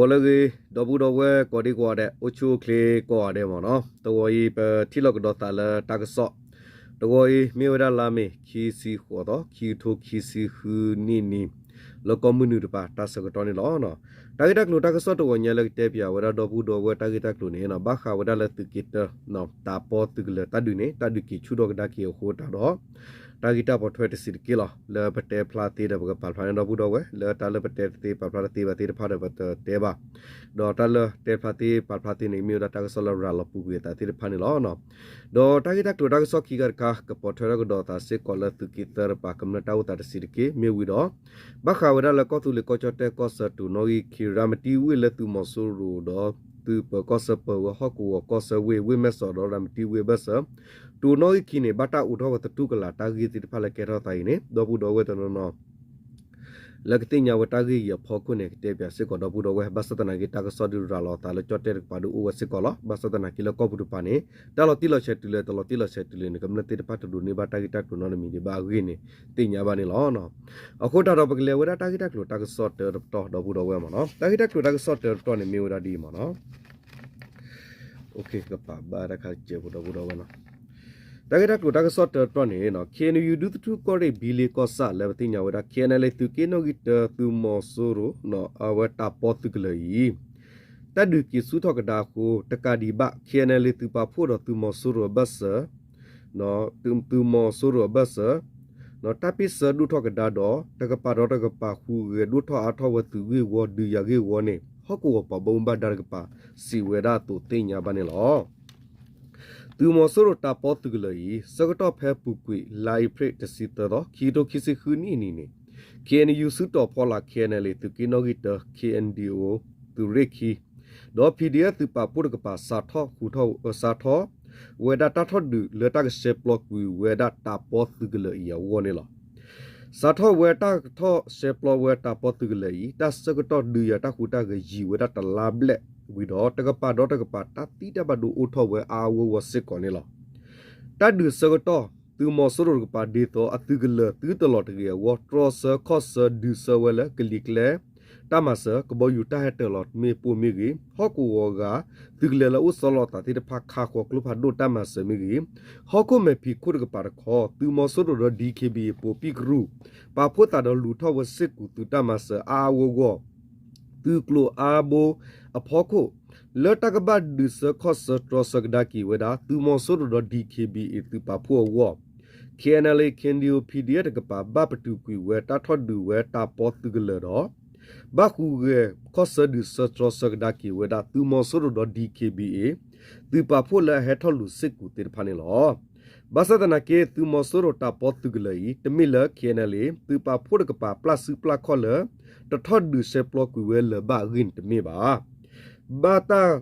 ဂီၤလၢအဂ့ၤ ဒီပုၢ်ဒီဝဲၢ်ကိးဒံကိးဂၤဒဲး အိၣ်ဆူၣ်အိၣ်ချ့ကိးဂၤဒဲးမ့ၢ်နီၤ, တဂီၤအံၤ ပထံၣ်လိာ်ကဒီးသးလၢတၢ်ကစီၣ်, တဂီၤအံၤ မ့ၢ်ဝဲဒၣ်လါမ့ၤ ခံဆံဃိးသီ ခံကထိခံဆံဃုနံၣ်နံၤ, လၢကီၢ်မုၢ်နုာ်တပၤ တၢ်ဆၢကတီၢ်န့ၣ်လီၤ. တၢ်ဂ့ၢ်တၢ်ကျိၤတၢ်ကစီၣ်တဂီၤညါလၢကတဲပၠးဝဲဒၣ်ဒီပုၢ်ဒီဝဲၢ်တၢ်ဂ့ၢ်တၢ်ကျိၤန့ၣ် ဘၣ်ဃးဝဲဒၣ်လၢသုးက့တၢ တၢ်ပီသုးကလၢၤတၢ်ဒုးန့ၣ် တၢ်ဒုးက့ၤဆူၣ်ထီၣ်ကဒါက့ၤအဃိတၢ်ဒီး တၢ်ဂ့ၢ်တၢ်ပိာ်ထွဲတဆံးတက့ၢ်လီၤ. လၢပတဲဖျါသ့ဒီးပကပာ်ဖျါန့ၣ်ဒီပုၢ်ဒီဝဲၢ် လၢတၢ်လၢပတဲတသ့ပာ်ဖျါတသ့ဘၣ်သ့ၣ်တဖၣ်ဒီး ပတတဲဘၣ်, ဒီးတၢ်လၢတဲဖျါသ့ပာ်ဖျါသ့န့ၣ် မ့ၢ်ဝဲဒၣ်တၢ်ကစီၣ်လၢရၤလီၤပူၤကွံာ်အသးသ့ၣ်တဖၣ်န့ၣ်လီၤ. ဒီးတၢ်ဂ့ၢ်တၢ်ကျိၤတၢ်ကစီၣ်ခံခါတခါ ကပိာ်ထွဲထီၣ်ကဒီးသးစ့ၢ်ကီးလၢသုးက့သၢတပၤ ကမျၢၢ်တၢ်အိၣ်သးတဆံးတက့ၢ် မ့ၢ်ဝံၤဒီး ဘၣ်ဃးဝဲဒၣ်လၢကီၢ်သူလ့ၤကီၢ်ကၠီၣ်တဲၣ်ကီၢ်ဆၢတိၤနီၣ်ဂံၢ်ခံ ရၤမတံဝ့ၢ်လၢသုးမီၤစိရိၤဒီး သုးပၢၤကီၢ်ဆၢပၢၤဝဲဟီၣ်ကဝီၤကီၢ်ဆၢဝ့ၢ် ဝ့ၢ်မဲၢ်စီးဒီးရၤမတံဝ့ၢ်အဘၢၣ်စၢၤ တိၤနီၣ်ဂံၢ်ခံန့ၣ် ဘၣ်တၢ်အိးထီၣ်ဝဲသတူၢ်ကလာ်တၢ်ဂ့ၢ်သ့ၣ်တဖၣ်လၢကဲထီၣ်သးအံၤန့ၣ် ဒီပုၢ်ဒီဝဲၢ်တနီၤနီၤ လၢကသ့ၣ်ညါဝဲတၢ်ဂ့ၢ်အံၤအဖီခိၣ်န့ၣ် ကတဲပၠးစ့ၢ်ကီးဒီပုၢ်ဒီဝဲၢ် ဘၣ်ဆၣ်သနာ်က့တၢ်ကစီၣ်ဒုးရၤလီၤသးလၢကၠီၣ်တဲၣ်တကပၤဒုးအိၣ်ဝဲစ့ၢ်ကီးလီၤ. ဘၣ်ဆၣ်သနာ်က့လၢကီၢ်ပူၤတပၤန့ၣ် တၢ်လီၤတံၢ်လီၤဆဲးတုၤလၢတလီၤတံၢ်လီၤဆဲးတုၤလၢန့ၣ် ကမျၢၢ်သ့ၣ်တဖၣ်တဒိးန့ၢ်ဘၣ်တၢ်ဂ့ၢ်တၢ်ကျိၤနီတမံၤဒံးဘၣ်အဂ့ၢ်န့ၣ် သ့ၣ်ညါဘၣ်န့ၣ်လီၤ. အဃိတၢ်ဒီးပကလဲၤဝဲဒၣ်တၢ်ဂ့ၢ်တၢ်ကျိၤတၢ်ကစီၣ်တၢတပတီၢ်ဒီပုၢ်ဒီဝဲၢ်မ့ၢ်နီၤ, တၢ်ဂ့ၢ်တၢ်ကျိၤတၢ်ကစီၣ်တၢတပတီၢ်န့ၣ်မ့ၢ်ဝဲဒၣ်ဒ်အံၤမ့ၢ်နီၤ ကပာ်ဘၣ်တၢ်ခါစဲးဖိဒီပုၢ်ဒီဝဲၢ်နီၤ, တၢ်ဂ့ၢ်တၢ်ကျိၤတၢ်ကစီၣ်တၢတပတီၢ်န့ၣ် ခ့ၣ်အဲၣ်ယူၣ် ဒူသထူၣ်ကီၢ်ရ့ၣ် ဘံလ့ကီၢ်ဆၣ်လၢပသ့ၣ်ညါဝဲဒၣ် ခ့ၣ်အဲၣ်ယူၣ် သုးက့နီၣ်ဂံၢ်တၢ သုးမီၤစိရိၤ အဝဲတၢ်ပီသုးကလၢၤအံၤ တၢ်ဒုးက့ၤဆူၣ်ထီၣ်ကဒါအဃိ တကးဒံးဘၣ် ခ့ၣ်အဲၣ်ယူၣ် သုးပာ်ဖှိၣ်ဒီးသုးမီၤစိရိၤအဘၢၣ်စၢၤ သုးမီၤစိရိၤအဘၢၣ်စၢၤ တၢ်ပ့ၢ်ဆၢဒိၣ်ထီၣ်ကဒါဒီး တကပၤဒီးတကပၤဟူးဂဲၤဒိၣ်ထီၣ်အါထီၣ်ဝဲသုးဂ့ၢ်ဝီဒုးယၤဂ့ၢ်ဝီန့ၣ် ဟီၣ်ကဝီၤပှၤဘၣ်မူဘၣ်ဒါတကပၤ စံးဝဲဒၣ်အသိးသ့ၣ်ညါဘၣ်န့ၣ်လီၤ. သုးမီၤစိရိၤတၢ်ပီသုးကလၢၤအံၤ ဆၢကတီၢ်ဖဲအပူၤကွံာ် လါအ့ဖြ့ၣ်တဆံသၢသီ ခံကထိခံဆံဃုနံၣ်အနံၤန့ၣ် ခ့ၣ်အဲၣ်ယူၣ် စုတီၤဖီလာ် ခ့ၣ်အဲၣ်ယူၣ် သုးက့နီၣ်ဂံၢ်တၢ ခ့ၣ်အဲၣ်ယူၣ် သုးရ့ၣ်ခံ ဒီး ပီၣ်ဒီၣ်အ့ၣ် သုးပာ်ဖှိၣ်တကပၤ စးထီၣ်ဃုာ်ထီၣ် စးထီၣ်ဝဲဒၣ်တၢ်ထီၣ်ဒုးလၢတၢ်ကဆှဲပျီကွံာ်ဝဲဒၣ်တၢ်ပီသုးကလၢၤအံၤအဂီၢ်န့ၣ်လီၤ. စးထီၣ်ဝဲတၢ်ကထီၣ်ဆှဲပျီဝဲတၢ်ပီသုးကလၢၤအံၤ တၢ်ဆၢကတီၢ်ဒုးယၤတၢ်ဟူးတၢ်ဂဲၤယံာ်ဝဲဒၣ်တလါဘျဲၣ်ဝံၤဒီး တကပၤဒီးတကပၤတၢ်သံတၢ်ဘၣ်ဒိအိၣ်ထီၣ်ဝဲအါအါဂီၢ်ဂီၢ်စ့ၢ်ကီးန့ၣ်လီၤ. တၢ်ဒုးဆၢကတီၢ် သုးမီၤစိရိၤတကပၤဒ်သိးအသုးကလၢၤသုတလီၤတဂ့ၤအဂီၢ် တြီဆၢခီၣ်ဆၢဒုးဆၢဝဲလၢကလံၤကျဲ တၢ်မၤစၢၤ ကဘီယူၤတၢ်ဟဲတၢၤလီၤမ့ၣ်ပိၢ်မ့ၢ်ဂ့ၤ, ဟီၣ်ကဝီၤအဂၤ သုးကလၢၤလၢအအိၣ်ဆီလီၤအသးသ့ၣ်တဖၣ်ခးဃီၤကျိဖးဒိၣ်တၢ်မၤစၢၤမ့ၢ်ဂ့ၤ, ဟီၣ်ခိၣ်မဲာ်ဖံးခိၣ်တကပၤတခီ သုးမီၤစိရိၤဒီး ဒံၣ်ခ့ၣ်ဘံၣ်အ့ၣ် ပိာ်ပံၣ်ကရူၢ် ပာ်ဖှိၣ်သးဒီးလူၤထီၣ်ဝဲစ့ၢ်ကီးသုးတၢ်မၤစၢၤအါအါဂီၢ်ဂီၢ် သုးကျိၤအါဘိအဖီခိၣ် လၢတၢ်ကဘၣ်ဒုးဆၢခီၣ်ဆၢတြီဆၢကဒါက့ၤဝဲဒၣ် သုးမီၤစိရိၤဒီး ဒံၣ်ခ့ၣ်ဘံၣ်အ့ၣ် သုးပာ်ဖှိၣ်အဂီၢ် ခ့ၣ်အဲၣ်ယူၣ် ခ့ၣ်အဲၣ်ယူၣ် ပီၣ်ဒီၣ်အ့ၣ် တကပၤ ဘၣ်ပတုာ်ကွံာ်ဝဲတၢ်ထီၣ်ဒုးဝဲတၢ်ပီသုးကလၢၤဒီး ဘၣ်ဟူးဂဲၤခီၣ်ဆၢဒုးဆၢတြီဆၢကဒါက့ၤဝဲဒၣ် သုးမီၤစိရိၤဒီး ဒံၣ်ခ့ၣ်ဘံၣ်အ့ၣ် သုးပာ်ဖှိၣ်လၢအဟဲထီၣ်လူၤစ့ၢ်ကီးသ့ၣ်တဖၣ်န့ၣ်လီၤ. ဘၣ်ဆၣ်သနာ်က့ သုးမီၤစိရိၤတၢ်ပီသုးကလၢၤအံၤ တမ့ၢ်လၢ ခ့ၣ်အဲၣ်ယူၣ် သုးပာ်ဖှိၣ်တကပၤ ပျၢ်စုပျၢ်ခီၣ်လၢ တထီၣ်ဒုးဆှဲပျီကွံာ်ဝဲလၢၤဘၣ်အဂ့ၢ်န့ၣ်တမ့ၢ်ဘၣ်. ဘၣ်တၢ်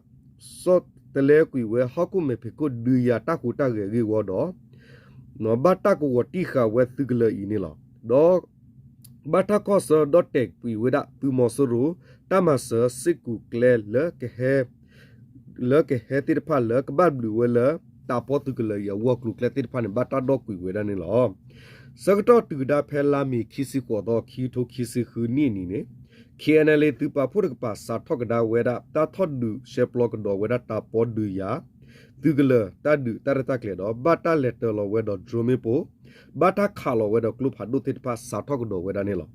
ဆီတလဲကွံာ်ဝဲ ဟီၣ်ခိၣ်မဲာ်ဖံးခိၣ်ဒုးယၤတၢ်ဟူးတၢ်ဂဲၤဂ့ၢ်ဝီဒီး ဘၣ်တၢ်ကဝီၤတံၢ်ဃာ်ဝဲသုးကလၢၤအံၤန့ၣ်လီၤ. ဒီး ဘၣ်တၢ်ခီၣ်ဆၢဒီၣ်တဲာ်ကွံာ်ဝဲဒၣ် သုးမီၤစိရိၤ တၢ်မၤစၢၤစ့ၢ်ကီးကျဲလၢ လၢကဟဲသ့ၣ်တဖၣ်လၢကဘၣ်ဘျုးဝဲလၢ တၢ်ပီသုးကလၢၤအံၤအဂီၢ်ကျိၤကျဲသ့ၣ်တဖၣ်န့ၣ် ဘၣ်တၢ်ဒီၣ်ကွံာ်ဝဲဒၣ်န့ၣ်လီၤ. ဆၢကတီၢ်တုၤကဒါဖဲလါမ့ၤခံဆံဃိးသီ ခံကထိခံဆံဃုနံၣ်အနံၤန့ၣ် ခ့ၣ်အဲၣ်ယူၣ် သုးပာ်ဖှိၣ်တကပၤ စးထီၣ်ကဒါဝဲဒၣ် တၢ်ထီၣ်ဒုးဆှဲပျီကဒီးဝဲဒၣ်တၢ်ပီဒုးယၤ သုးကလၢၤတၢ်ဒုးတၢ်ရဲၣ်တၢ်ကျဲၤဒီး ဘၣ်တၢ်လဲၤတၢၤလီၤဝဲဒီး drone မ့ၣ်ပိၢ် ဘၣ်တၢ်ခးလီၤဝဲဒီးကျိဖးဒိၣ်သ့ၣ်တဖၣ်စးထီၣ်ကဒီးဝဲဒၣ်န့ၣ်လီၤ.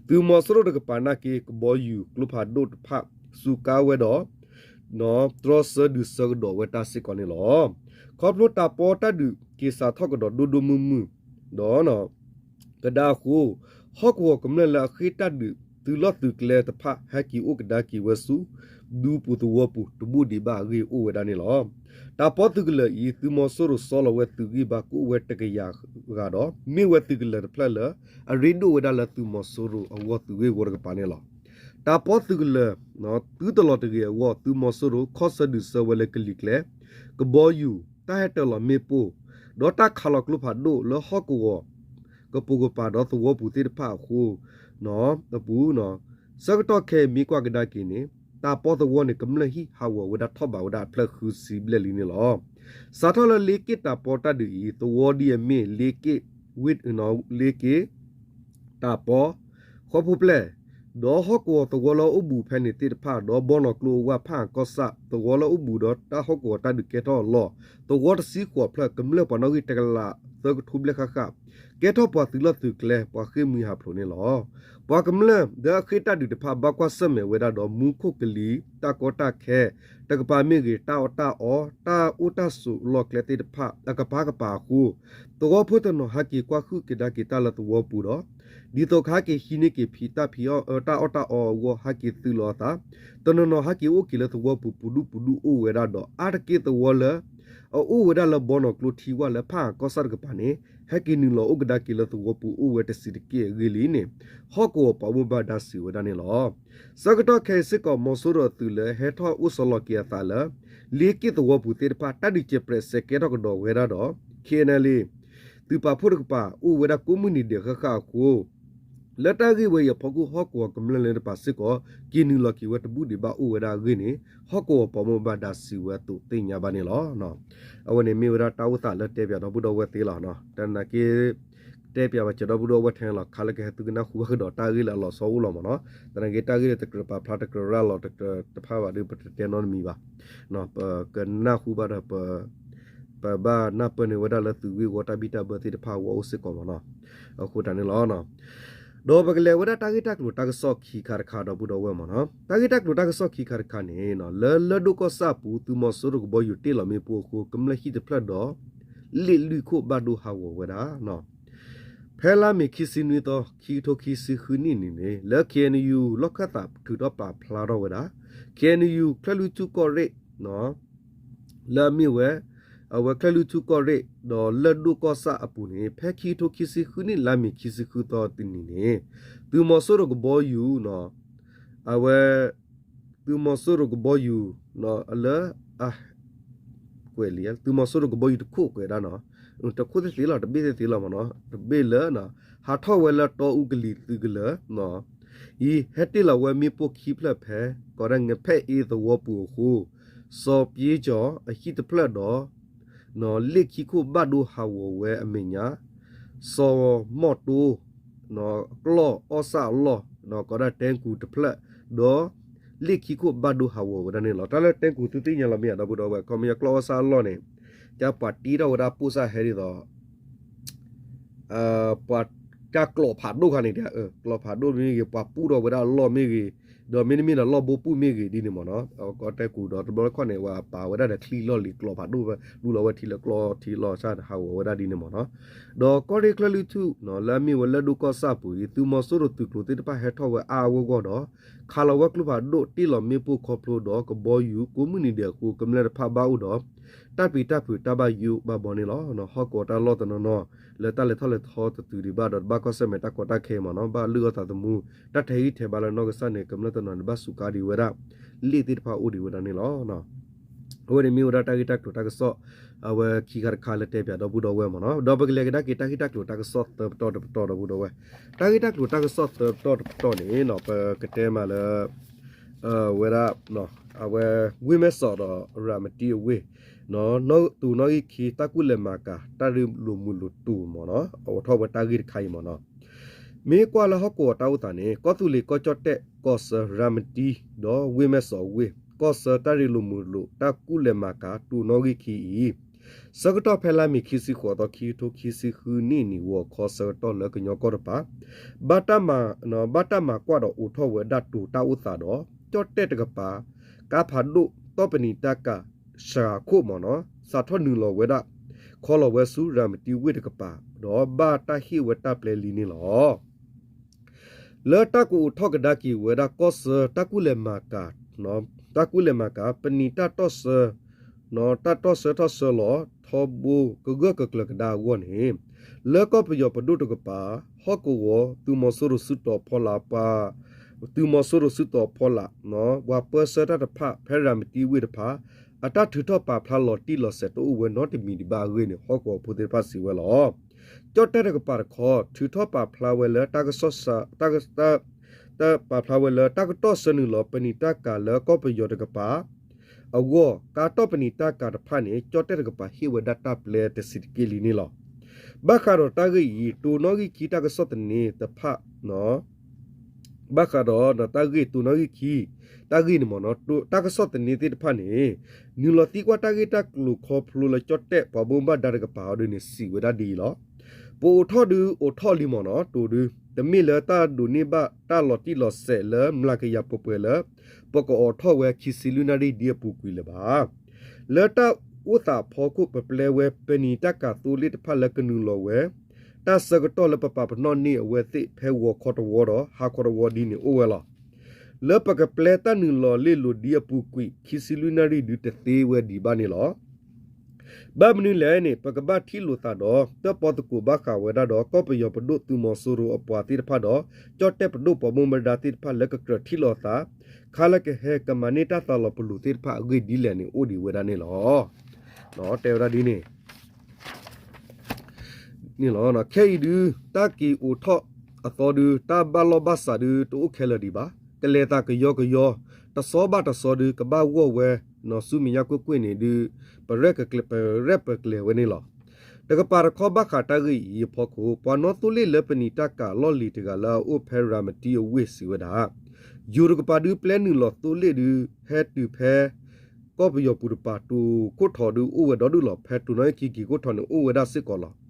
သုးမီၤစိရိၤတကပၤနာ်က့ ကဘီယူၤကျိဖးဒိၣ်တဖၣ် စူးကါဝဲဒီး တြီဆၢဒုးဆၢကဒီးဝဲတၢ်စ့ၢ်ကီးန့ၣ်လီၤ. ခီဖျိတၢ်ပီတၢ်ဒုးက့ၤစးထီၣ်ကဒီးဒိၣ်ဒိၣ်မုၢ်မုၢ် ဒီး ကဒါအဃိ ဟီၣ်ကဝီၤကမျၢၢ်လၢအဃ့ၢ်တၢ်ဒုး သုးလီၢ်သုးကျဲတဖၣ် ဟဲက့ၤအိၣ်ကဒါက့ၤဝဲဆူ ဒူပူၤသဝီပူၤတဘူၣ်ဒံးဘၣ်အဂ့ၢ်အိၣ်ဝဲဒၣ်န့ၣ်လီၤ. တၢ်ပီသုးကလၢၤအံၤ သုးမီၤစိရိၤစီလီၤဝဲသုးဂံၢ်ဘါကအိၣ်ဝဲတကယၤဂၤဒီး မ့ၢ်ဝဲသုးကလၢၤတဖျၢၣ်လၢ အရ့ဒိၣ်ဝဲဒၣ်လၢသုးမီၤစိရိၤအဂီၢ်သုးဂ့ၢ်ဝီတကပၤန့ၣ်လီၤ. တၢ်ပီသုးကလၢၤ သုတလီၤတဂ့ၤအဂီၢ် သုးမီၤစိရိၤခီၣ်ဆၢဒုးဆၢဝဲလၢကလံၤကျဲ ကဘီယူၤ တၢ်ဟဲတၢၤလီၤမ့ၣ်ပိၢ် ဒီးတၢ်ခးလီၤကျိဖးဒိၣ်လၢဟီၣ်ကဝီၤ ကပိာ်ကပၤဒီးသဝီပူၤသ့ၣ်တဖၣ်အဃိ အပူၤ ဆၢကတီၢ်ခဲအံၤမ့ၢ်ကွၢ်ကဒါက့ၤန့ၣ် တၢ်ပီသဝီန့ၣ် ကမျၢၢ်ဟံၣ်ဟးဂီၤဝဲဒၣ်ထီၣ်ဘးဝဲဒၣ်အဖျၢၣ်ဃုဆံဘျဲၣ်လံန့ၣ်လီၤ. စးထီၣ်လၢလ့က့ၣ်တၢ်ပီတၢ်ဒုးအံၤ သဝီဒ်အမ့ၢ် လ့က့ၣ် ဝ့ၢ် လ့က့ၣ် တၢ်ပီ ဃီဖိပျဲၢ် ဒီးဟီၣ်ကဝီၤသဝီလၢအအိၣ်ဘူးဖဲန့ၣ်သ့ၣ်တဖၣ် ဒီးဘီနီၢ်ကျိအဝၢ် ဖၣ်အၣ်ကီၢ်ဆၣ် သဝီလၢအအိၣ်ဘူးဒီးတၢ်ဟီၣ်ကဝီၤတၢ်ဒုးကဲထီၣ်အလီၢ် သဝီတဆံဃိးဖျၢၣ် ကမျၢၢ်ပှၤနီၣ်ဂံၢ်တကလးသၢကထိဘျဲၣ်ဃၣ်ဃၣ် ကဲထီၣ်ပှၤသုးလီၢ်သုးကျဲ ပှၤဃ့ၢ်မှံဟးဖျိးန့ၣ်လီၤ. ပှၤကမျၢၢ်လၢအဃ့ၢ်တၢ်ဒုးတဖၣ် ဘၣ်ကွၢ်ဆၢၣ်မဲာ်ဝဲဒၣ်ဒီး မူခိၣ်ကလံၤ တၢ်ကီတၢ်ခဲ တကပၤမ့ၢ်ဂ့ၤ တၢ်အီၣ်တၢ်အီ တၢ်အိၣ်တၢ်ဆိးအလီၢ်ကျဲသ့ၣ်တဖၣ် အကပၤကပၤအဃိ သဝီဖိတနီၤဟဲက့ၤကွၢ်ဟုၣ်ကဒါက့ၤတၢ်လၢသဝီပူၤဒီး ဒ်သိးကဟဲက့ၤဟံးန့ၢ်က့ၤဖံးတၢ်ဖံးအီၣ်တၢ်အီၣ်တၢ်အီၣ်အဂီၢ် ဟဲက့ၤသုးလီၤအသး, တနီၤနီၤဟဲက့ၤအိၣ်က့ၤလၢသဝီပူၤ ပူၤဒူၣ်ပူၤဒူၣ်အိၣ်ဝဲဒၣ်ဒီး အါတက့ၢ်သဝီလၢ အအိၣ်ဝဲဒၣ်လၢဘီနီၢ်ကျိထံဝၢ်လၢဖၣ်အၣ်ကီၢ်ဆၣ်တကပၤန့ၣ် ဟဲက့ၤနုာ်လီၤအိၣ်ကဒါက့ၤလၢသဝီပူၤအိၣ်ဝဲတဆံးတက့ၢ်အဂ့ၢ်လံန့ၣ် ဟီၣ်ကဝီၤပှၤဘၣ်မူဘၣ်ဒါစံးဝဲဒၣ်န့ၣ်လီၤ. ဆၢကတီၢ်ခဲအံၤစ့ၢ်ကီး မီၤစိရိၤအသုးလၢဟဲထီၣ်အိၣ်ဆီလီၤက့ၤအသးလၢ လ့က့ၣ်သဝီပူၤသ့ၣ်တဖၣ် တၢ်ဒုးစဲးပြဲးစဲးကဲထီၣ်ကဒီးဝဲဒၣ်ဒီး ခ့ၣ်အဲၣ်အၣ်လ့ သုးပာ်ဖှိၣ်တကပၤ အိၣ်ဝဲဒၣ်ကိးမုၢ်နံၤဒဲးဃၣ်ဃၣ်အဃိ လၢတၢ်ဂ့ၢ်ဝဲအံၤအဖီခိၣ် ဟီၣ်ကဝီၤကမျၢၢ်လၢတပၤစ့ၢ်ကီး က့ၤနုာ်လီၤက့ၤဝဲတဘူၣ်ဒံးဘၣ်အိၣ်ဝဲဒၣ်အဂ့ၢ်န့ၣ် ဟီၣ်ကဝီၤပှၤဘၣ်မူဘၣ်ဒါစံးဝဲအသိးသ့ၣ်ညါဘၣ်န့ၣ်လီၤ. အဝဲန့ၣ်မ့ၢ်ဝဲဒၣ်တၢ်အိၣ်သးလၢတဲပၠးဒီပုၢ်ဒီဝဲၢ်သ့လီၤ. တနာ်က့ တဲပၠးဘၣ်စၢၤဒီပုၢ်ဒီဝဲၢ်ထဲန့ၣ်လီၤ. ခါလၢကဟဲသုကနၢ်ဟူဘၣ်ကဒီးတၢ်ဂ့ၢ်လၢအလီၤဆီအိၣ်လီၤမ့ၢ်နီၤ. သနာ်က့တၢ်ဂ့ၢ်လၢတကြၢးပာ်ဖျါတကြၢးရၤလီၤတကြၢးတဖၣ်ဘၣ်ဒီး ပတတဲနီတမံၤဘၣ်. ပကနၢ်ဟူဘၣ်ဒီး ပဘၣ်နၢ်ပၢၢ်န့ၢ်ဝဲဒၣ်လၢသုးဂ့ၢ်ဝီတၢ်ဘံၣ်တၢ်ဘၢသ့ၣ်တဖၣ်အဂီၢ်အိၣ်စ့ၢ်ကီးမ့ၢ်နီၤ. အဃိတၢ်န့ၣ်လီၤ. ဒီးပကလဲၤဝဲဒၣ်တၢ်ဂ့ၢ်တၢ်ကျိၤတၢ်ကစီၣ်ခံခါတခါဒီပုၢ်ဒီဝဲၢ်မ့ၢ်နီၤ. တၢ်ဂ့ၢ်တၢ်ကျိၤတၢ်ကစီၣ်ခံခါတခါန့ၣ် လၢလၢၢ်ဒိၣ်ကီၢ်ဆၣ်အပူၤ သုးမီၤစိရိၤကဘီယူၤတ့ၢ်လီၤမ့ၣ်ပိၢ်အဃိ ကမျၢၢ်ဟံၣ်တဖျၢၣ်ဒီး လ့ၣ်လွံၢ်ခိၣ်ဘၣ်ဒိဟးဂီၤဝဲဒၣ် ဖဲလါမ့ၤခံဆံနွံသီ ခံကထိခံဆံဃုနံၣ်န့ၣ်န့ၣ် လၢ ခ့ၣ်အဲၣ်ယူၣ် လီၢ်ခၢၣ်သးထုးထီၣ်ပာ်ဖျါထီၣ်ဝဲဒၣ် ခ့ၣ်အဲၣ်ယူၣ် ချၢၣ်လွံၢ်ထူၣ်ကီၢ်ရ့ၣ် လၢအမ့ၢ်ဝဲ အဝဲချၢၣ်လွံၢ်ထူၣ်ကီၢ်ရ့ၣ် ဒီးလၢၢ်ဒိၣ်ကီၢ်ဆၣ်အပူၤန့ၣ် ဖဲခံကထိခံဆံဃုနံၣ် လါမ့ၤခံဆံဃုသီတနံၤန့ၣ် သုးမီၤစိရိၤကဘီယူၤ အဝဲ သုးမီၤစိရိၤကဘီယူၤ လၢ ကွဲးလံ သုးမီၤစိရိၤကဘီယူၤတခိၣ်ကွဲးဒၣ်နီၤ, တခိၣ်သ့ၣ်သ့ၣ်လီၤ တဘ့ၣ်သ့ၣ်သ့ၣ်လီၤမ့ၢ်နီၤ, တဘ့ၣ်လၢ ဟးထီၣ်ဝဲလၢတီအူကလံၤသုးကလၢၤ အံၤ ဟဲတ့ၢ်လီၤဝဲမ့ၣ်ပိၢ်ခံဖျၢၣ်ဖဲ ကီးဒၣ်ငဖဲၣ်အ့သဝီပူၤအဃိ စီၤပျ့ကၠီၤအဟံၣ်တဖျၢၣ်ဒီး လ့ၣ်ခံခိၣ်ဘၣ်ဒိဟးဂီၤဝဲအမဲာ်ညါ စီၤမီၣ်တိ ကျီၢ်အီၣ်ဆၣ်အလီၢ် ကီးဒၣ်တဲကူတဖျၢၣ် ဒီး လ့ၣ်ခံခိၣ်ဘၣ်ဒိဟးဂီၤဝဲဒၣ်န့ၣ်လီၤ. တၢ်လၢတဲကူသုသ့ၣ်ညါလီၤမ့ၢ်ဧါ ဒီပုၢ်ဒီဝဲၢ် ခီပညီကျီၢ်အီၣ်ဆၣ်အလီၢ်န့ၣ် ကပှၤတ့ထီၣ်ဝဲဒၣ်ပိၢ်စၢ်ဟဲဒ်သိး ပှၤတၢ်ကျိးဖးဒိၣ်ခါန့ၣ် ကျိးဖးဒိၣ်မ့ၢ်ဂ့ၤ ပှၤပူၣ်ထီၣ်ဝဲဒၣ်အလီၢ်မ့ၢ်ဂ့ၤ ဒီးမ့တမ့ၢ်ဒီးလီၢ်ဘိပူၣ်မ့ၢ်ဂ့ၤဒ်န့ၣ်မ့ၢ်နီၤ, ကီးတဲကူဒီးတဘျီတခီၣ်န့ၣ် ပှၤပာ်ဝဲဒၣ်ဒီးချံလီၢ်လံၤကျိးဖးဒိၣ် လူလီၤဝဲထံလၢကျီၢ်ထံလီၢ်ဆၣ်န့ၣ် ဟးဂီၤဝဲဒၣ်ဒ်န့ၣ်မ့ၢ်နီၤ, ဒီးကီၢ်ရ့ၣ်ချၢၣ်လွံၢ်ထူၣ် လၢအမ့ၢ်ဝဲလၢၢ်ဒိၣ်ကီၢ်ဆၣ်ပူၤအံၤ သုးမီၤစိရိၤသုးကျိၤသ့ၣ်တဖၣ်ဟဲထီၣ်ဝဲအါအါဂီၢ်ဂီၢ်ဒီး ခးလီၤဝဲကျိဖးဒိၣ်တ့ၢ်လီၤမ့ၣ်ပိၢ်ခီဖျိဒီးကဘီယူၤကိးမုၢ်နံၤဒဲးအဃိ ကမျၢၢ်တဖၣ်ဘၣ်အိၣ်ဒီး တၢ်ပျံၤတၢ်ဖုးတၢ်ဘၣ်ယိၣ်ဘၣ်ဘီန့ၣ်လီၤ. ဟီၣ်ကဝီၤတၢ်လီၢ်တနီၤနီၤ လၢတၢ်လဲၤထီၣ်လဲၤထီတတုၤဒံးဘၣ်ဒီး တဘၣ်ကွၢ်ဆၢၣ်မဲာ်တၢ်ကီတၢ်ခဲမ့ၢ်နီၤ, ဘၣ်လုၢ်အီၣ်သးသမူ တၢ်ထဲးဂံၢ်ထဲးဘါလၢနီၢ်ကစၢ်န့ၣ် ကမျၢၢ်တနီၤန့ၣ် ဘၣ်စူးကါဒံးဝဲဒၣ် လ့ၣ်သ့ၣ်တဖၣ်အိၣ်ဒံးဝဲဒၣ်န့ၣ်လီၤ. အဝဲန့ၣ်မ့ၢ်ဝဲဒၣ်တၢ်ဂ့ၢ်တၢ်ကျိၤတၢ်ကစီၣ် အဝဲခံခါတခါလၢတဲပၠးဒီပုၢ်ဒီဝဲၢ်မ့ၢ်နီၤ, ဒီးပကလဲၤကဒါက့ၤတၢ်ဂ့ၢ်တၢ်ကျိၤတၢ်ကစီၣ်သၢပတီၢ်တပတီၢ်ဒီပုၢ်ဒီဝဲၢ်, တၢ်ဂ့ၢ်တၢ်ကျိၤတၢ်ကစီၣ်သၢပတီၢ်တပတီၢ်န့ၣ် ပကတဲမးလၢ ဝဲဒၣ် အဝဲ ဝ့ၢ်မဲၢ်စီးဒီးရၤမတံအဝ့ၢ် တူၢ်နီၣ်ဂံၢ်ခံ တၢ်ရ့လိာ်မုာ်လိာ်တူာ်မ့ၢ်နီၤ, အဝဲထီၣ်ဝဲတၢ်ဂ့ၢ်တခါအံၤမ့ၢ်နီၤ, မ့ၢ်ကွၢ်လၢဟီၣ်ကဝီၤတၢ်အိၣ်သးန့ၣ် ကီၢ်သူလ့ၤကီၢ်ကၠီၣ်တဲၣ် ကီၢ်ဆၢရၤမတံ ဒီးဝ့ၢ်မဲၢ်စီးအဝ့ၢ် ကီၢ်ဆၢတၢ်ရ့လိာ်မုာ်လိာ် တၢ်ကူၣ်လဲၤမၤကၤ တူၢ်နီၣ်ဂံၢ်ခံအံၤ ဆၢကတီၢ်ဖဲလါမ့ၤခံဆံဃိးသီ ခံကထိခံဆံဃုနံၣ်န့ၣ် ဂီၤခီဆၢကတီၢ်လၢကညီကီၢ်တပၤ ဘၣ်တၢ်မၤ ဘၣ်တၢ်မၤကွၢ်ဒီးအိးထီၣ်ဝဲဒၣ်တိၤတၢ်အိၣ်သးဒီး ကၠီၣ်တဲၣ်တကပၤ ကါဖးဒိၣ် တီၢ်ပနံာ်တၢ်ကၤ စှၤခိၣ်မ့ၢ်နီၤ စးထီၣ်နုာ်လီၤဝဲဒၣ် ခီလီၤဝဲဆူရၤမတံဝ့ၢ်တကပၤ ဒီးဘၣ်တၢ်ဟ့ၣ်ဝဲတၢ်ပျဲလံန့ၣ်လီၤ. လၢတၢ်ကအိးထီၣ်ကဒါက့ၤဝဲဒၣ်ကီၢ်ဆၢတၢ်ကူၣ်လဲၤမၤကၤ တၢ်ကူၣ်လဲၤမၤကၤ ပနံာ်တၢ်တီၢ်ဆၢ တၢ်တီၢ်ဆၢထီၣ်ဆၢလီၤထီဘိကဂၢၢ်ကကျၢၤကဒါအဂီၢ်န့ၣ် လၢကီၢ်ပယီၤပဒိၣ်တကပၤ ဟီၣ်ကဝီၤသုးမီၤစိရိၤစုတီၤဖီလာ် ပှၤ သုးမီၤစိရိၤစုတီၤဖီလာ် ပှၤပၢဆှၢတၢ်တဖၣ် ဖဲရၤမတံဝ့ၢ်တဖၣ် အတၢ်ထုးထီၣ်ပာ်ဖျါလီၤတံၢ်လီၤဆဲးတအိၣ်ဝဲနီတမံၤဒံးဘၣ်အဂ့ၢ်န့ၣ် ဟီၣ်ကဝီၤဖိသ့ၣ်တဖၣ်စံးဝဲလီၤ. ကၠီၣ်တဲၣ်တကပၤတခီ ထုးထီၣ်ပာ်ဖျါဝဲလၢ တၢ်ကစီၣ် တၢ် ပာ်ဖျါဝဲလၢ တၢ်ကတီၢ်ဆၢနုာ်လီၤ ပနံာ်တၢ်ကၤလၢကီၢ်ပယီၤတကပၤ အဂီၢ် ကါတီၢ်ပနံာ်တၢ်ကၤတဖၣ်န့ၣ် ကၠီၣ်တဲၣ်တကပၤဟ့ၣ်ဝဲဒၣ်တၢ်ပျဲတဆံးတက့ၢ်လံန့ၣ်လီၤ. ဘၣ်ဃးဒီးတၢ်ဂ့ၢ်အံၤ တိၤနီၣ်ဂံၢ်ခံတၢ်ကစီၣ်သန့တဖၣ် ဘၣ်ဃးဒီးတၢ်ဂ့ၢ်တိၢ်နီၣ်ဂံၢ်ခံ တၢ်ဂ့ၢ်န့ၣ်မ့ၢ်နီၤ တၢ်ကစီၣ်သန့သ့ၣ်တဖၣ်န့ၣ် နုာ်လီၤသံကွၢ်တၢ်ဂ့ၢ်တၢ်ကျိၤခီဖျိလၢကၠီၣ်တဲၣ်ပှၤဘၣ်မူဘၣ်ဒါတကပၤအီၤဒ်န့ၣ် စံးဝဲဒၣ်ဒ်အံၤလီၤ. ပအိးထီၣ်ဒုးအိးထီၣ်လံမ့ၢ်နီၤ တိၤဒု တမ့ၢ်လၢတၢ်ဒိးန့ၢ်ဘၣ်တၢ်လီၤတံၢ်လီၤဆဲးလၢမျးကယၤပှဲၤပှဲၤလၢ ပကအိးထီၣ်ဝဲခံဆံလွံၢ်နၣ်ရံၣ်ဒ်အပူၤကွံာ်လၢၤဘၣ်. လၢတၢ်အိၣ်သးအဖီခိၣ် ပပျဲဝဲပနံာ်တၢ်ကၤသိလ့ၣ်တဖၣ်လၢကနုာ်လီၤဝဲ တၢ်ဆၢကတီၢ်လၢပပာ်ပနီၣ်န့ၢ်အဝဲသ့ၣ်ဖဲဂီၤခီတဝီဒီး ဟါခီတဝီဒ်န့ၣ်အိၣ်ဝဲလီၤ. လၢပကပျဲတၢ်နုာ်လီၤလ့ၣ်လိၤဒ်အပူၤကွံာ် ခံဆံလွံၢ်နၣ်ရံၣ်ဒုးတသ့ဝဲဒံးဘၣ်န့ၣ်လီၤ. ဘၣ်မနုၤလဲၣ်န့ၣ် ပကဘၣ်ထံၣ်လိာ်သးဒီး တၢၣ်ပီသကိးဘၣ်ဃးဝဲဒၣ်ဒီး ကီၢ်ပယီၤပဒိၣ်သုးမီၤစိရိၤအပှၤသ့ၣ်တဖၣ်ဒီး ကၠီၣ်တဲၣ်ပဒိၣ်ပှၤဘၣ်မူဘၣ်ဒါသ့ၣ်တဖၣ်လၢကကြၢးထံၣ်လိာ်သး ခါလၢကဟဲကမၤန့ၢ်တၢ်သးလီၤပလိာ်သ့ၣ်တဖၣ်အဂ့ၢ်ဒ်လဲၣ်န့ၣ် အိၣ်ဒံးဝဲဒၣ်န့ၣ်လီၤ. တဲဝဲဒၣ်ဒ်န့ၣ် န့ၣ်လီၤ. ခဲအံၤဒုး တၢ်က့ၤအိးထီၣ်အသီဒုး တၢ်ဘၣ်လီၢ်ဘၣ်စးဒုး တအိၣ်ခဲလၢာ်ဒံးဘၣ်. ကလဲၤသးကယီကယီ တစီဘၣ်တစီဒုး ကဘၣ်ဂီၢ်ဝဲ နီၢ်ဆူမဲာ်ညါကွ့ၢ်ကွ့ၢ်န့ၣ်ဒုး ပရဲၣ်ပကျဲၤဝဲန့ၣ်လီၤ. တကပၤတခီဘၣ်ဃးတၢ်ဂ့ၢ်အံၤအဖီခိၣ် ပှၤနီၣ်သိလ့ၣ်လၢပနံာ်တၢ်ကၤလီၢ်လံၤတဂၤလၢအအိၣ်ဖဲရၤမတံအဝ့ၢ်စံးဝဲဒၣ် ယိၤတကပၤဒုးပျဲနုာ်လီၤသိလ့ၣ်ဒုး ဟဲတုၤဖဲ ကီၢ်ပယီၤပူၤတပၤ တိၤခိၣ်ထီးဒုးအိၣ်ဝဲဒီဒူၣ်လီၤ. ဖဲတိၤနီၣ်ဂံၢ်ခံက့ၤခိၣ်ထီးန့ၣ် အိၣ်ဝဲဒၣ်စ့ၢ်ကီးလီၤ.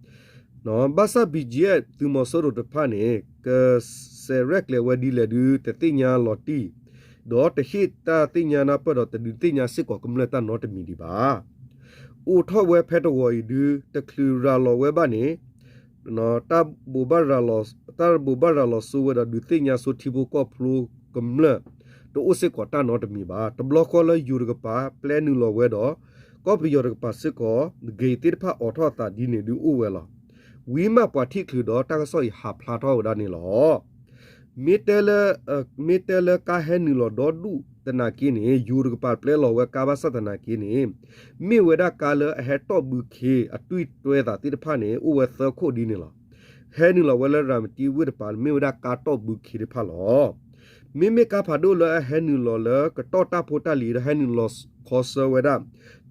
ဘၣ်ဆၣ် ဘံၣ်ကၠံၣ်အဲၣ် သုးမီၤစိရိၤတဖၣ်န့ၣ် ကစဲးရဲၣ်ကျဲၤဝဲဒ်လဲၣ်ဒုး တသ့ၣ်ညါလီၤတံၢ် ဒီးတဟ့ၣ်တၢ်သ့ၣ်ညါနၢ်ပၢၢ်ဒီး တဒုးသ့ၣ်ညါစ့ၢ်ကီးကမျၢၢ်တၢ်နီတမံၤဒံးဘၣ်. အိးထီၣ်ဝဲဖဲတဝီၤအံၤဒုး တချုးရၤလီၤဝဲဘၣ်န့ၣ် တၢ်ဘိးဘၣ်ရၤလီၤစိဝဲဒီး ဒုးသ့ၣ်ညါဆိထံဖိကီၢ်ဖိကမျၢၢ် တအိၣ်စ့ၢ်ကီးတၢ်နီတမံၤဘၣ်. တဘျီဃီလၢယိၤတကပၤ ပျဲနုာ်လီၤဝဲဒီး ကီၢ်ပယီၤတကပၤစ့ၢ်ကီး ဂ့ၤသ့ၣ်တဖၣ်အိးထီၣ်သးဒ်န့ၣ်ဒုးအိၣ်ဝဲလီၤ. ဝံၤမးပှၤထံၣ်ချုးဒီး တၢ်ကစီၣ်အံၤဟးဖျါထီၣ်ဝဲဒၣ်န့ၣ်လီၤ. မ့ၢ်တဲလၢကါဟဲနုာ်လီၤဒီဒူၣ်သနာ်က့န့ၣ် ယိၤတကပၤပျဲလီၤဝဲကါဘၣ်ဆၣ်သနာ်က့န့ၣ် မ့ၢ်ဝဲဒၣ်ကါလၢအဟဲတီၢ်ဘုခ့အတွံၢ်တွဲသးသ့ၣ်တဖၣ်န့ၣ် အိၣ်ဝဲသၢခိၣ်ဒ်န့ၣ်လီၤ. ဟဲနုာ်လီၤဝဲလၢရၤမတံဝ့ၢ်တပၤ မ့ၢ်ဝဲဒၣ်ကါတီၢ်ဘုခ့တဖၣ်လီၤ. မ့မ့ၢ်ကါဖးဒိၣ်လၢအဟဲနုာ်လီၤလၢကတီၢ်တၢ်ဖိတၢ်လံၤဒီး ဟဲနုာ်လီၤခီဆၢဝဲဒၣ်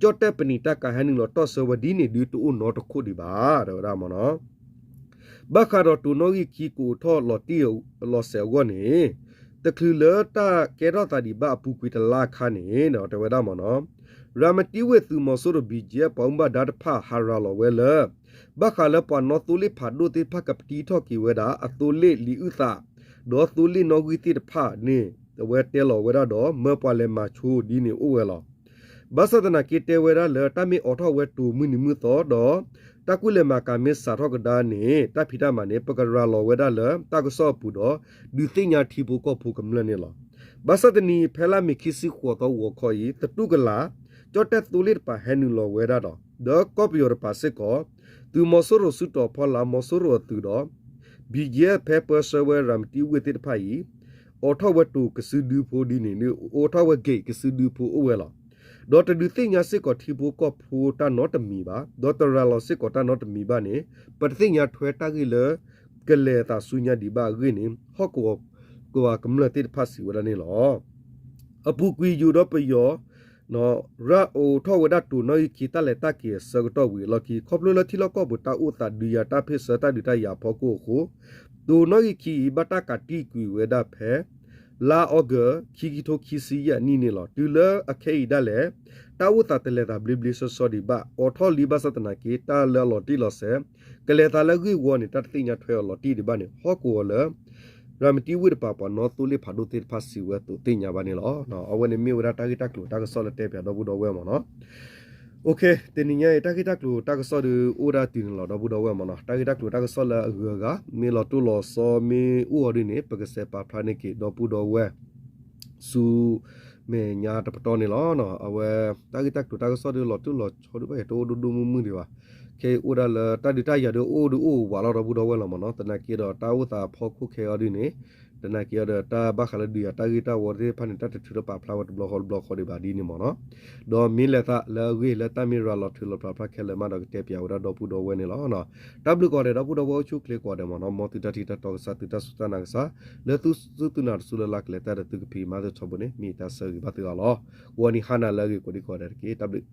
ကၠီၣ်တဲၣ်ပနံာ်တၢ်ကၤဟဲနုာ်လီၤတီၢ်ဆၢဝဲဒ်န့ၣ်ဒုးတအိၣ်နီတခိၣ်ဒံးဘၣ် တဲဝဲဒၣ်မ့ၢ်နီၤ. ဘၣ်ဃးဒီးတိၤနီၣ်ဂံၢ်ခံကအိးထီၣ်လီၤတံၢ်လီၤဆဲးအဂီၢ်န့ၣ် တချုးလၢတၢ်ကဲထီၣ်သးဒံးဘၣ်အပူၤကွံာ်တလါအခါန့ၣ် တဲဝဲဒၣ်မ့ၢ်နီၤ ရၤမတံဝ့ၢ်သုးမီၤစိရိၤ ဘံၣ်ကၠံၣ်အဲၣ် ပှၤဘၣ်မူဘၣ်ဒါတဖၣ်ဟးရၤလီၤဝဲလၢ ဘၣ်ဃးလၢပှၤနီၣ်သိလ့ၣ်ဖးဒိၣ်သ့ၣ်တဖၣ်ကပတံထီၣ်က့ၤဝဲဒၣ် အသိလ့ၣ်လံာ်အုၣ်သး ဒီးသိလ့ၣ်နီၣ်ဂံၢ်သ့ၣ်တဖၣ်န့ၣ် အဝဲတဲလီၤဝဲဒၣ်ဒီး မၢပှၤလဲၤမၤဆိဒ်န့ၣ်အိၣ်ဝဲလီၤ. ဘၣ်ဆၣ်သနာ်က့တဲဝဲဒၣ်လၢ တၢ်မ့ၢ်အိးထီၣ်ဝဲတိၤမုၢ်နံၤမုၢ်သီဒီး တၢ်ကူၣ်လဲၤမၤကၤမ့ၢ်စးထီၣ်ကဒါန့ၣ် တၢ်ဖံးတၢ်မၤန့ၣ် ပကရၤလီၤဝဲဒၣ်လၢတၢ်ကစီၣ်အပူၤဒီး ဒုးသ့ၣ်ညါထံဖိကီၢ်ဖိကမျၢၢ်န့ၣ်လီၤ. ဘၣ်ဆၣ်တနံၤ ဖဲလါမ့ၤခံဆံဃိးသီဂီၤခီအံၤ သတူၢ်ကလာ် ကၠီၣ်တဲၣ်သိလ့ၣ်တပၤဟဲနုာ်လီၤဝဲဒၣ်ဒီး ဒီးကီၢ်ပယီၤတပၤစ့ၢ်ကီး သုးမီၤစိရိၤစုတီၤဖီလာ် မီၤစိရိၤအသုးဒီး ဘံၣ်ကၠံၣ်အဲၣ် ဖဲပၢဆှၢဝဲရၤမတံဝ့ၢ်သ့ၣ်တဖၣ်အံၤ အိးထီၣ်ဝဲတိၤကစုဒုဖိဒ်န့ၣ် အိးထီၣ်ဝဲ gate ကစုဒုဖိအိၣ်ဝဲလီၤ. ဒီးတဒုးသ့ၣ်ညါစ့ၢ်ကီးထံဖိကီၢ်ဖိတၢ်နီတမံၤဘၣ်, ဒီးတရၤလီၤစ့ၢ်ကီးတၢ်နီတမံၤဘၣ်န့ၣ် ပတသ့ၣ်ညါထွဲတၢ်ဂ့ၢ်လၢ ကလဲၤသးဆူညါဒံးဘၣ်အဂ့ၢ်န့ၣ် ဟီၣ်ကဝီၤကမျၢၢ်သ့ၣ်တဖၣ်စံးဝဲဒၣ်န့ၣ်လီၤ. အပူၤကွံာ်ယိၤဒီးပယီၤ ရၤအိးထီၣ်ဝဲဒၣ်တိၤနီၣ်ဂံၢ်ခံတၢ်လဲၤတၢ်က့ၤအဆၢကတီၢ်ဝံၤအလီၢ်ခံ ခီဖျိလၢထံလီၢ်ကီၢ်ပူၤတၢ်အိၣ်သးဒုးယၤတၢ်ဖ့ၣ်ဆၢတၢ်ဒုးတၢ်ယၤအဖီခိၣ်အဃိ တိၤနီၣ်ဂံၢ်ခံအံၤ ဘၣ်တၢ်ကးတံၢ်ကွံာ်ဝဲဒၣ်ဖဲ လါအီကူး ခံကထိခံဆံယဲၢ်နံၣ်န့ၣ်လီၤ. တုၤလၢအခဲအံၤဒၣ်လဲာ် တၢ်အိၣ်သးတလဲၤသးဘျ့ဘျ့ဆှီဆှီဒံးဘၣ်, အိးထီၣ်လံဘၣ်ဆၣ်သနာ်က့ တၢ်လၢအလီၤတံၢ်လီၤဆဲး ကလဲၤသးလၢအဂ့ၢ်ဝီန့ၣ် တၢ်တသ့ၣ်ညါထွဲအီၤလီၤတံၢ်ဒံးဘၣ်န့ၣ် ဟီၣ်ကဝီၤလၢ ရၤမတံဝ့ၢ်တပၤပှၤနီၣ်သိလ့ၣ်ဖးဒိၣ်သ့ၣ်တဖၣ်စံးဝဲအသိးသ့ၣ်ညါဘၣ်န့ၣ်လီၤ. အဝဲန့ၣ်မ့ၢ်ဝဲဒၣ်တၢ်ဂ့ၢ်တၢ်ကျိၤတၢ်ကစီၣ်လၢတဲပၠးဒီပုၢ်ဒီဝဲၢ်မ့ၢ်နီၤ. တနံၤညါအံၤ တၢ်ဂ့ၢ်တၢ်ကျိၤတၢ်ကစီၣ်ဒုးအိၣ်ဒၣ်တုၤန့ၣ်လီၤ ဒီပုၢ်ဒီဝဲၢ်မ့ၢ်နီၤ. တၢ်ဂ့ၢ်တၢ်ကျိၤတၢ်ကစီၣ်လၢအဂုၤအဂၤ မ့ၢ်လီၤတိၢ်လီၤဆီမ့ၢ်အိၣ်အီၤဒ်န့ၣ် ပကစဲးပာ်ဖျါန့ၢ်က့ၤဒီပုၢ်ဒီဝဲၢ် ဆူမဲာ်ညါတပတီၢ်န့ၣ်လီၤ. အဝဲ တၢ်ဂ့ၢ်တၢ်ကျိၤတၢ်ကစီၣ်ဒုးလီၤတိၢ်လီၤဆီဒုးဘၣ်ယဲ တအိၣ်ဒိၣ်ဒိၣ်မုၢ်မုၢ်ဒံးဘၣ်. ခဲအံၤအိၣ်ဒၣ်လၢတၢ်ဒုးတၢ်ယၤဒုးအိၣ်ဒုးအိၣ်ဝးလီၤဒီပုၢ်ဒီဝဲၢ်လီၤမ့ၢ်နီၤ. သနာ်က့ဒီးတၢ်အိၣ်သးအဖီခိၣ်ခဲအံၤဒ်န့ၣ် သနာ်က့ဒီးတၢ်ဘၣ်ဃးလၢဒုးယၤတၢ်ဂ့ၢ်တၢ်ဝီသ့ၣ်တဖၣ်န့ၣ် တၢ်တထုးထီၣ်ပာ်ဖျါဝဲတဘျီဃီတဘျီဃီဒံးဘၣ်ဒ်န့ၣ်မ့ၢ်နီၤ. ဒီးမ့ၢ်လဲၤသးလၢအဂ့ၢ်လၢတၢ်မ့ၢ်ရၤလီၤထုးလီၤပာ်ဖျါခဲလၢာ်မးဒီးကတဲပၠးဝဲဒၣ်ဒီပုၢ်ဒီဝဲၢ်န့ၣ်လီၤ. တၢ်ဘျုးကိးဂၤဒဲး ဒီပုၢ်ဒီဝဲၢ်အိၣ်ဆူၣ်အိၣ်ချ့ကိးဂၤဒဲးမ့ၢ်နီၤ. မ်သုတၢ်ထံၣ်တၢ်တီကစၢ် သုတၢ်စူၢ်တၢ်နာ်ကစၢ် လၢသုစူၢ်သုနာ်တစူၢ်လၢ်လၢ်ကလဲၤတၢ်ဒီးသုကဖံးမၤသ့ထီဘိန့ၣ် မ့ၢ်တၢ်ဆၢဂ့ၤဘၣ်သုအါလီၤ. ဂီၤနံၤဟါနၤလၢအဂ့ၤကိးဒံကိးဂၤဒဲးတက့ၢ်. တၢ်ဘျုး